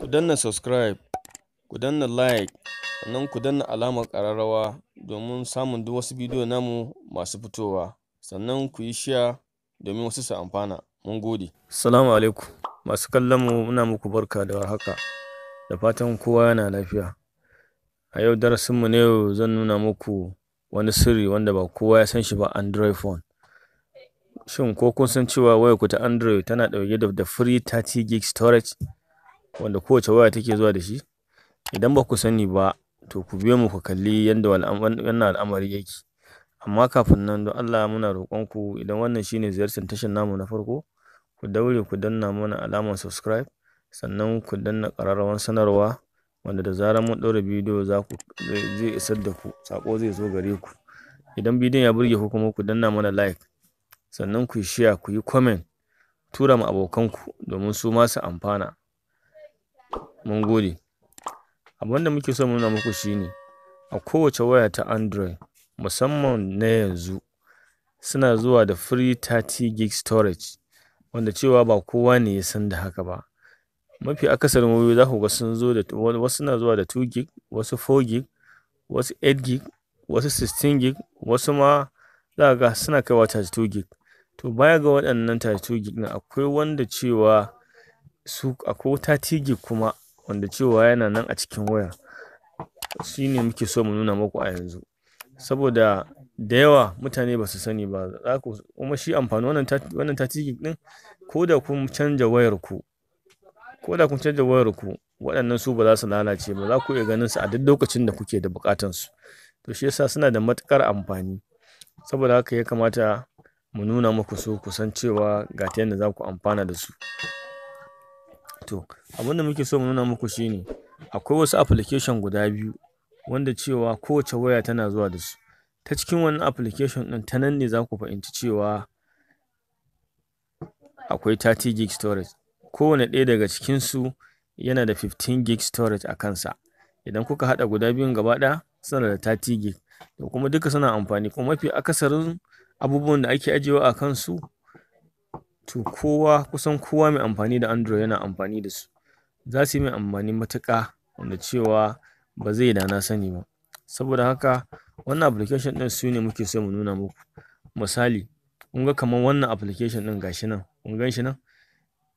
Ku danna subscribe, ku danna like, sannan ku danna alamar ƙararrawa domin samun duk wasu bidiyo namu masu fitowa. Sannan ku yi share domin wasu su amfana. Mun gode. Salamu alaikum. Masu kallon mu, muna muku barka da warhaka. Da fatan kowa yana lafiya. A yau darasinmu na yau, zan nuna muku wani sirri wanda ba kowa ya san shi ba, Android phone. Shin ko kun san cewa wayarku ta Android tana ɗauke da free 30 gig storage wanda kowace waya take zuwa da shi? Idan ba ku sani ba, to ku biyo mu ku kalli yadda wannan al'amari yake. Amma kafin nan, don Allah muna roƙon ku, idan wannan shine ziyartar tashar namu na farko, ku daure ku danna mana alamar subscribe, sannan ku danna ƙararrawar sanarwa, wanda da zarar mun ɗaura bidiyo za ku zai isar da ku, saƙo zai zo gare ku. Idan bidiyon ya burge ku kuma, ku danna mana like, sannan ku yi share, ku yi comment, tura ma abokanku domin su ma su amfana. Mun gode. Abin da muke so mu nuna muku shine, a kowace waya ta Android, musamman na yanzu, suna zuwa da free 30 gig storage, wanda cewa ba kowa ne ya san da haka ba. Mafi akasarin wayoyi za ku ga sun zo da, wasu suna zuwa da 2 gig, wasu 4 gig, wasu 8 gig, wasu 16 gig, wasu ma za ka ga suna kaiwa 32 gig. To, baya ga waɗannan 32 gig ɗin, akwai wanda cewa su akwai 30 gig kuma wanda cewa yana nan a cikin wayar. Shi ne muke so mu nuna muku a yanzu. Saboda da yawa mutane ba su sani ba. Za ku kuma shi amfanin wannan 30 gig ɗin, ko da kun canja wayar ku, ko da kun canja wayar ku, waɗannan su ba za su lalace ba, za ku iya ganin su a duk lokacin da kuke da buƙatan su. To, shi yasa suna da matuƙar amfani. Saboda haka ya kamata mu nuna muku su, ku san cewa ga ta yanda za ku amfana da su. To, abin da muke so mu nuna muku shine, akwai wasu application guda biyu wanda cewa kowace waya tana zuwa da su. Ta cikin wannan application ɗin, ta nan ne za ku fahimci cewa akwai 30 gig storage. Kowane ɗaya daga cikinsu yana da 15 gig storage a kansa. Idan kuka haɗa guda biyun gaba ɗaya, suna da 30 gig. To, kuma duka suna amfani, kuma mafi akasarin abubuwan da ake ajiyewa a kansu, to kowa, kusan kowa mai amfani da Android yana amfani da su. Za su yi mai amfani matuƙa wanda cewa ba zai da na sani ba. Saboda haka wannan application ɗin su ne muke so mu nuna muku. Misali, kun ga kamar wannan application ɗin, gashi nan, kun gan shi nan?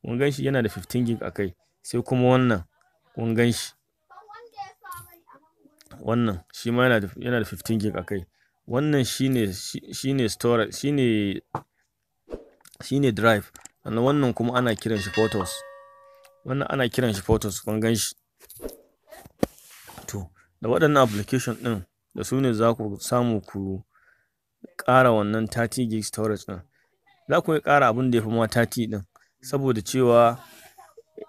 Kun gan shi, yana da 15 gig a kai. Sai kuma wannan, kun gan shi. Wannan shi ma yana da 15 gig a kai. Wannan shine storage, shine drive. Sannan wannan kuma ana kiran shi photos. Wannan ana kiran shi photos, kun gan shi. To, da waɗannan application ɗin, da su ne za ku samu ku ƙara wannan 30 gig storage ɗin. Za ku iya ƙara abin da ya fi ma 30 ɗin, saboda cewa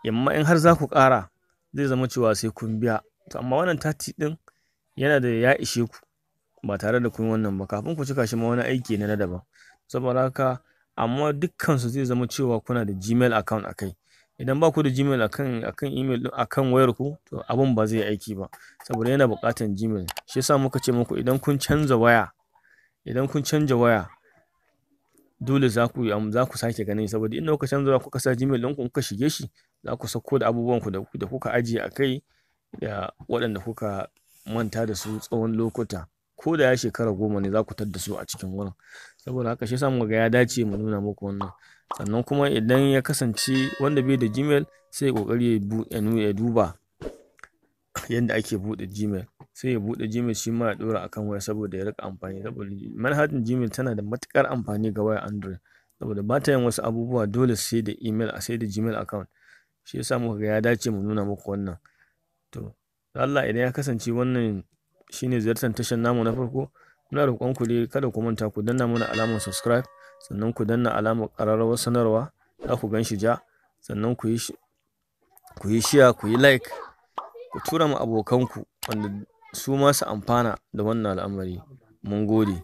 amma in har za ku ƙara, zai zama cewa sai kun biya. To, amma wannan 30 ɗin yana da ya ishe ku ba tare da kun yi wannan ba. Kafin ku cika shi ma wani aiki ne na daban. Saboda haka, amma dukkansu zai zama cewa kuna da Gmail account a kai. Idan ba ku da Gmail akan email ɗin akan wayarku, to abun ba zai yi aiki ba, saboda yana buƙatar Gmail. Shi yasa muka ce muku idan kun canja waya, dole za ku sake ganin, saboda inda kuka canza waya kuka sa Gmail ɗinku kuka shige shi, za ku sauko da abubuwanku da kuka ajiye a kai da waɗanda kuka manta da su tsawon lokuta. Ko da ya shekara 10 ne, za ku tadda su a cikin wurin. Saboda haka shi yasa muka ga ya dace mu nuna muku wannan. Sannan kuma idan ya kasance wanda bai da Gmail, sai ya ƙoƙari ya duba yanda ake buɗe Gmail. Sai ya buɗe Gmail, shi ma ya ɗora a kan waya saboda ya riƙa amfani. Saboda manhajar Gmail tana da matuƙar amfani ga wayar Android. Saboda ba ta yin wasu abubuwa dole sai da email, sai da Gmail account. Shi yasa muka ga ya dace mu nuna muku wannan. To, don Allah idan ya kasance wannan shine ziyartar tashar namu na farko, muna roƙon ku dai kada ku manta ku danna mana alamar subscribe, sannan ku danna alamar ƙararrawar sanarwa, za ku gan shi ja, sannan ku yi share, ku yi like, ku tura ma abokanku wanda su ma su amfana da wannan al'amari. Mun gode.